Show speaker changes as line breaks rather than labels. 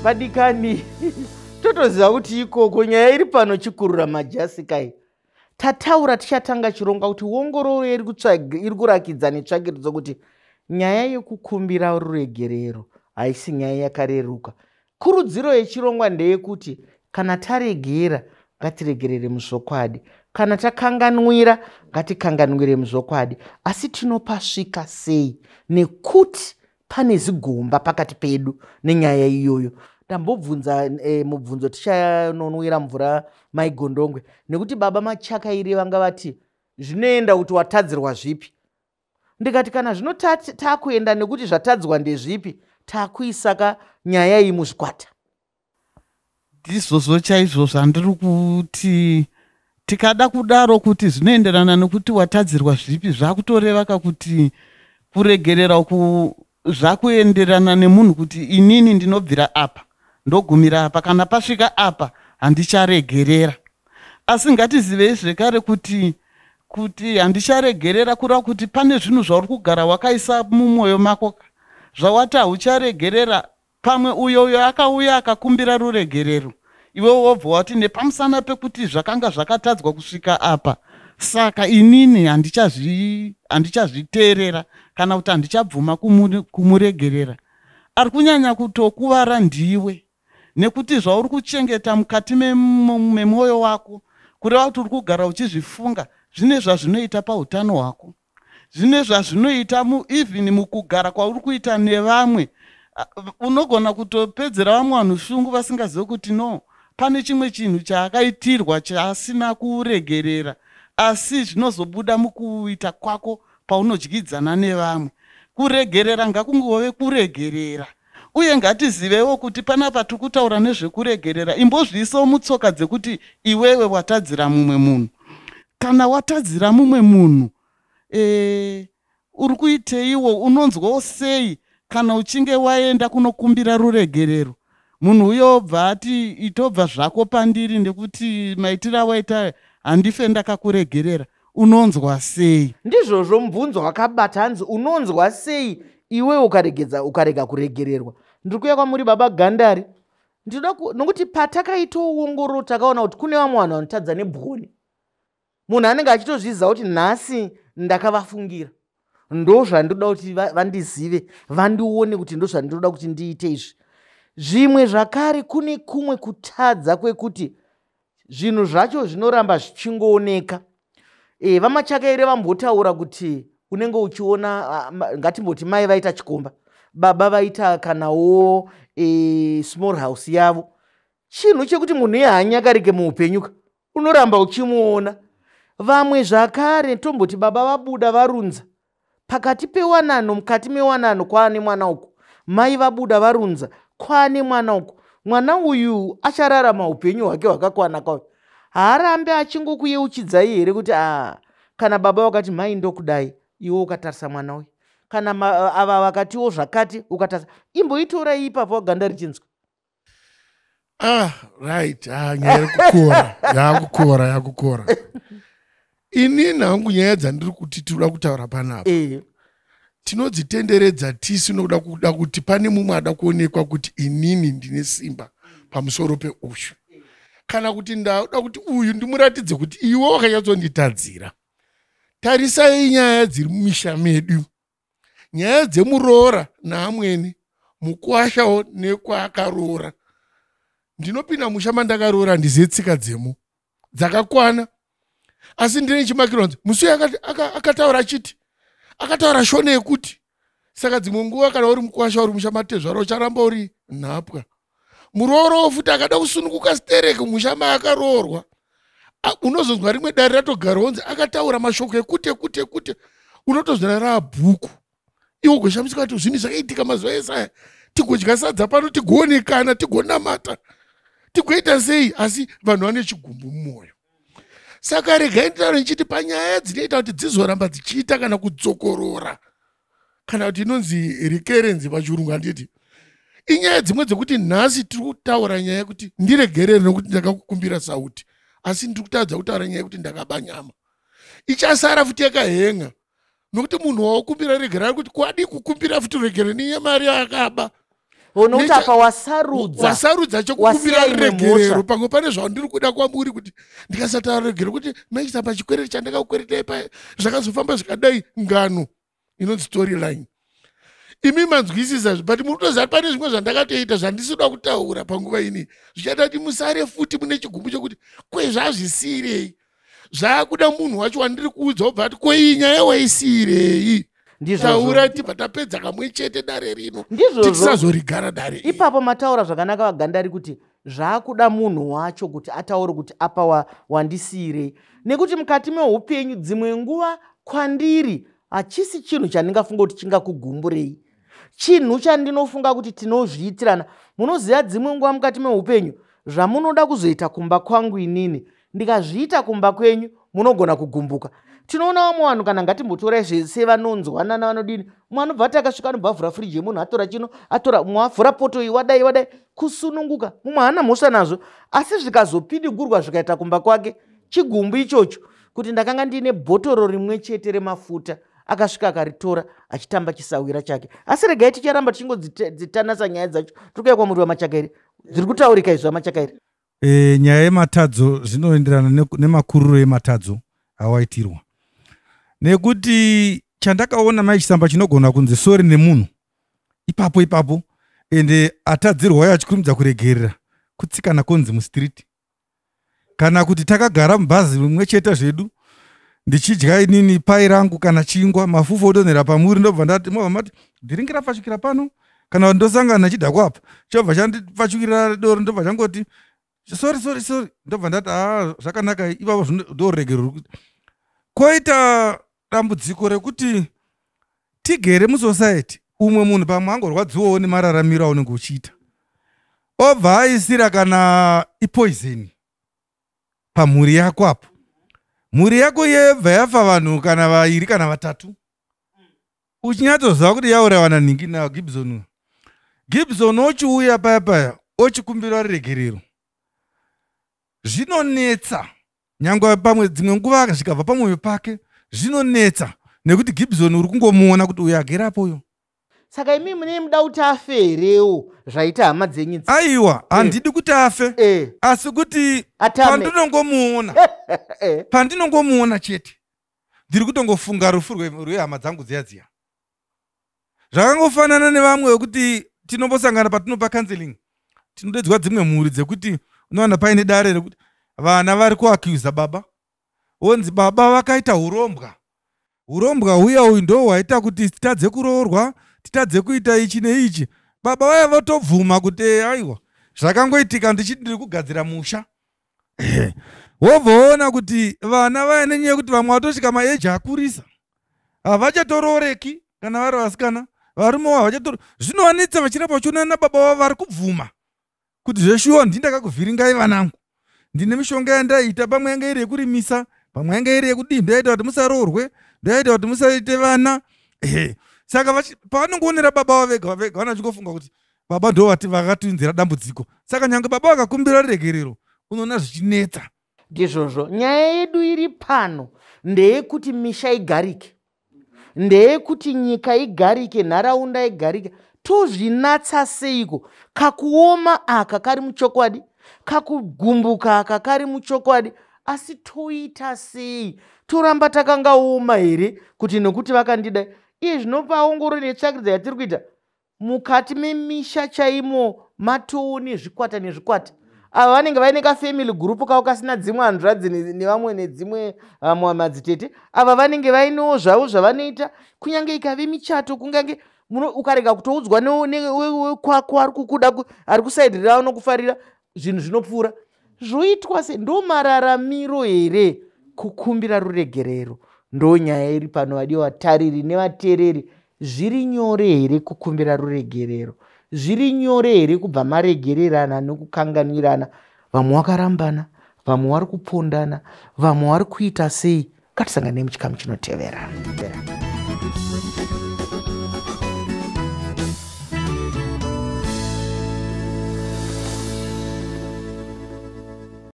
Vadikani, totoziva kuti ikoko nyaya iri pano chikurura majasi kai. Tataura tichatanga chirongwa kuti ongororo iri kurakidza netsvakiridzo kuti nyaya yekukumbira ruregerero haisi nyaya yakareruka. Kurudziro yechirongwa ndeyekuti kana taregera ngatiregerere muzvokwadi, kana takanganwira ngatikanganwire muzvokwadi, asi tinopasvika sei nekuti pane zigomba pakati pedu nenyaya iyoyo. Ndambobvunza mubvunzo tichanonwira mvura Mai Gondongwe, nekuti baba Machakaire vanga vati zvinoenda kuti watadzirwa zvipi. Ndikati kana zvino takuenda nekuti zvatadzwa ndezvipi, takuisaka nyaya iyi muzvikwata.
Ndizvozvo chaizvo zvandiri kuti tikada kudaro kuti zvinoenderana nekuti watadzirwa zvipi, zvakutoreva kuti kuregerera zvakuenderana nemunhu kuti inini ndinobvira apa ndogumira apa, kana pasvika apa handicharegerera. Asi ngatizivei zvekare kuti handicharegerera kureva kuti pane zvinhu zvauri kugara wakaisa mumwoyo mako zvawati haucharegerera. Pamwe uyo akauya akakumbira ruregerero, iwe wobva wati nepamusana pekuti zvakanga zvakatadzwa kusvika apa, saka inini handichazviteerera kana kuti handichabvuma kumuregerera. Ari kunyanya kutokuvara ndiwe, nekuti zvauri kuchengeta mukati memwoyo wako, kureva kuti uri kugara uchizvifunga, zvine zvazvinoita pautano hwako, zvine zvazvinoita even mukugara kwauri kuita nevamwe. Unogona kutopedzera vamwe vanhu shungu vasingazivi kuti no, pane chimwe chinhu chaakaitirwa chaasina kuregerera, asi zvinozobuda mukuita kwako paunodyidzana nevamwe. Kuregerera ngakungove kuregerera. Uye ngatizivewo kuti panapa tiri kutaura nezvekuregerera, imbozviisawo mutsoka dzekuti iwewe watadzira mumwe munhu. Kana watadzira mumwe munhu, uri kuiteiwo? Unonzwawo sei kana uchinge waenda kunokumbira ruregerero, munhu uyo obva ati itobva zvako pandiri nekuti maitiro awaita handife ndakakuregerera? Unonzwa sei?
Ndizvozvo, mubvunzo wakabata, hanzi unonzwa sei iwe ukarega kuregererwa. Ndiri kuuya kwamuri baba Gandari, ndinoda nokuti patakaitawo ongororo takaona kuti kune vamwe vanhu vanotadza nebwoni. Munhu anenge achitozviziva kuti nhasi ndakavafungira, ndo zvandinoda kuti vandizive, vandione kuti ndo zvandinoda kuti ndiite izvi. Zvimwe zvakare kune kumwe kutadza kwekuti zvinhu zvacho zvinoramba zvichingooneka. VaMachakaire vambotaura kuti unenge uchiona, ngatimboti mai vaita chikomba, baba vaita kanawo small house yavo. Chinhu chekuti munhu iye haanyakarike muupenyu ka, unoramba uchimuona. Vamwe zvakare tomboti baba vabuda varunza pakati pewanano, mukati mewanano kwaane mwana uku, mai vabuda varunza kwaane mwana uku. Mwana uyu achararama upenyu hwake hwakakwana kwayo, haarambe achingokuyeuchidzai here kuti a kana baba vakati mai ndokudai, iwe ukatarisa mwana uyu, kana ava vakatiwo zvakati ukatarisa. Imboitorai ipapo waganda richinzwa.
Ah, right. Ah, nyaya iri kukura, yakukura, yakukura. Inini hangu nyaya dzandiri kuti tinoda kutaura panapa, tinodzitenderedza tisu nokuda kuda kuti pane mumwe ada kuonekwa kuti inini ndine simba pamusoro peuyu, kana kuti ndauda kuti uyu ndimuratidze kuti iwe wakanyatsonditadzira. Tarisai nyaya dziri mumisha medu, nyaya dzemuroora naamwene, mukuwashawo nekwaakaroora. Ndinopinda musha mandakaroora, handizive tsika dzemo dzakakwana, asi ndine chimakironzi musi uyu akataura achiti akataura shona yekuti. Saka dzimwe nguva kana uri mukwasha uri musha matezvara, ucharamba uri nhapwa. Muroorowo futi akada kusununguka stereki musha maakaroorwa, unozonzwa rimwe dare ratogara onzi akataura mashoko ekuti ekuti ekuti, unotozvira raabhuku. Iwe ugoshamisika kuti zvinhu zvakaitika mazuva ese aya, tigodya sadza pano, tigoonekana, tigonamata, tigoita sei, asi vanhu vane chigumbu mumwoyo. Saka regai nditaure ndichiti panyaya dzinoita kuti dzizoramba dzichiita kana kudzokorora, kana kuti inonzi recurrence pachirungu, handiti inyaya dzimwe dzekuti nhasi tiri kutaura nyaya yekuti ndiregerere nokuti ndakakukumbira sauti, asi ndiri kutadza kutaura nyaya yekuti ndakaba nyama. Ichasara futi yakahenga, nokuti munhu wawakumbira regera ari kuti kwadi kukumbira futi regere nenyama yaakaba.
Nokuti apa wasarudza,
wasarudza chokukumbira ruregerero. Pamwe pane zvandiri kuda kwamuri kuti ndikasataura ruregerero kuti maisa pachikwereti chandakakukweretai paya zvakazofamba zvikadai, ngano inonzi storyline. Imi manzwisisa, but muri kutoziva pane zvimwe zvandakatoita zvandisida kutaura panguva ini, zvichaita kuti musare futi mune chigumbu chokuti kwezvazvisiyirei. Zvaakuda munhu wacho wandiri kuudza wobva ati kwei nyaya waisiyirei, taura tibva tapedza kamwe chete dare rino, tisazorigara dare.
Ipapo mataura zvakanaka vaGandari, kuti zvaakuda munhu wacho kuti ataure kuti apa wandisiyirei, nekuti mukati meupenyu dzimwe nguva kwandiri hachisi chinhu chandingafunga kuti chingakugumburei, chinhu chandinofunga kuti tinozviitirana. Munoziva dzimwe nguva mukati meupenyu zvamunoda kuzoita kumba kwangu inini ndikazviita kumba kwenyu munogona kugumbuka. Tinoona vamwe vanhu, kana ngatimbotorai zvese, vanonzwanana vanodini, mumwe anobva ati akasvika anobva avhura firiji yemunhu, atora chino, atora mumwe, avhura poto iyi, wadai wadai, kusununguka. Mumwe haana mhosva nazvo, asi zvikazopidigurwa zvikaita kumba kwake, chigumbu ichocho kuti ndakanga ndiine bhotoro rimwe chete remafuta, akasvika akaritora achitamba chisawira chake. Asi regai ticharamba tichingodzitanasa nyaya dzacho. Tiri kuya kwamuri vaMachakairi, dziri kutaurika izvi vaMachakairi.
Nyaya yematadzo zvinoenderana nemakuriro ematadzo awaitirwa, nekuti chandakaona Mai Chisamba chinogona kunzi sorry nemunhu ipapo ipapo, ende atadzirwayo achikurumidza kuregerera, kutsikana konzi mustreet, kana kuti takagara mubhazi rimwe chete zvedu, ndichidya inini pai rangu kana chingwa, mafufu odonhera pamuri, ndobva ndati mobva mati dhiringi rafashukira pano, kana kuti ndosangana nechidhakwa apa chobva chandifashukira doro, ndobva changoti sorry sorry sorry, ndobva ndati haa zvakanaka ipapo, ndoregero. Koita dambudziko rekuti tigere musociety, umwe munhu pamwe angorwadziwawo nemararamiro aunenge uchiita, obva aisira kana ipoison pamhuri yako apo, mhuri yako yebva yafa vanhu kana vairi kana vatatu, uchinyatsoziva kuti yaurayiwa nanhingi naGibson. Gibson ochiuya paya paya ochikumbira ruregerero, zvinonetsa. Nyange pamwe dzimwe nguva zvikabva pamwoyo pake, zvinonetsa, nekuti Gibson uri kungomuona kuti uyo agere apo uyo.
Saka imi mune muda kuti afe herewo zvaita hama dzenyu?
Aiwa, handidi kuti afe, asi kuti pandinongomuona, pandinongomuona chete, ndiri kutongofunga rufu rwehama dzangu dziya dziya. Zvakangofanana nevamwe vekuti tinombosangana patinopa counseling, tinodedzwa dzimwe mhuri dzekuti unowana paine dare rekuti vana vari kuaccusa baba, onzi baba vakaita urombwa, urombwa huya uyu ndo hwaita kuti titadze kuroorwa, titadze kuita ichi neichi. Baba vaya votobvuma kuti aiwa, zvakangoitika ndichiti ndiri kugadzira musha. Wobva woona kuti vana vaya, nenyaya yekuti vamwe vatosvika maage akurisa, havachatorooreki kana vari vasikana, varume wavo havachatoro, zvinovanetsa vachirapa vachionana nababa vavo vari kubvuma kuti zveshuwa ndini ndakakuvhiringai vanangu, ndine mishonga yandaiita, pamwe yanga iri yekurimisa, pamwe yanga iri yekudii, ndoyaita kuti musaroorwe, ndoyaita kuti musaite vana. Ehe, saka pavanongoonera baba vavo vega vega, vana vachingofunga kuti baba ndo vati vakatinzira dambudziko. Saka nyange baba vakakumbira ruregerero, unoona zvichinetsa.
Ndizvozvo, nyaya yedu iri pano ndeyekuti misha igarike, ndeyekuti nyika igarike, nharaunda igarike. Tozvinatsa seiko? Kakuoma aka kari muchokwadi, kakugumbuka aka kari muchokwadi, asi toita sei? Toramba takangaoma here kuti nokuti vakandidai? Iye zvinopa ongororo netsvakiridza yatiri kuita mukati memisha chaimo, matoo nezvikwata nezvikwata. Ava vanenge vaine kafamily group kavo kasina dzimwe hanzvadzi nevamwe nedzimwe madzitete. Ava vanenge vainewo zvavo zvavanoita, kunyange ikave michato, kungange ukarega kutoudzwa kwako ari kukuda, ari kuside anokufarira, zvinhu zvinopfuura. Zvoitwa se ndo mararamiro here kukumbira ruregerero? Ndo nyaya iri pano, vadiwa vatariri nevateereri. Zviri nyore here kukumbira ruregerero? Zviri nyore here kubva maregererana nekukanganwirana? Vamwe vakarambana, vamwe vari kupondana, vamwe vari kuita sei? Ngatisangane muchikamu chinotevera.